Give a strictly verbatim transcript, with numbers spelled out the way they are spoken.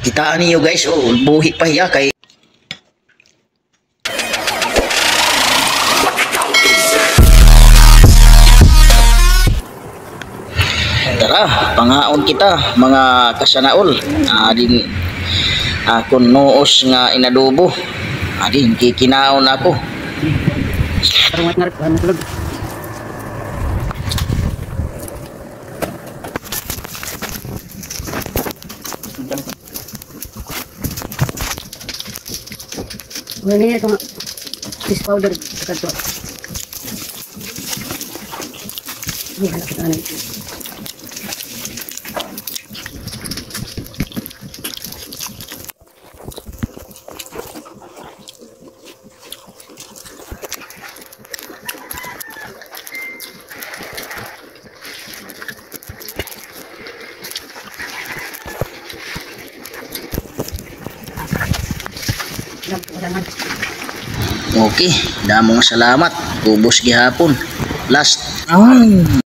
Kitaa niyo, guys, o, buhi pa hiya kay Tara, pangaon kita, mga kasanaol. Adi an akon nuos nga inadobo. Adi, kikinaon ako. Wala niya ito nga fish powder sa kadto. Ay, wala kita na ito. Okay, damo nga salamat. Ubos gihapon. Last. Ay.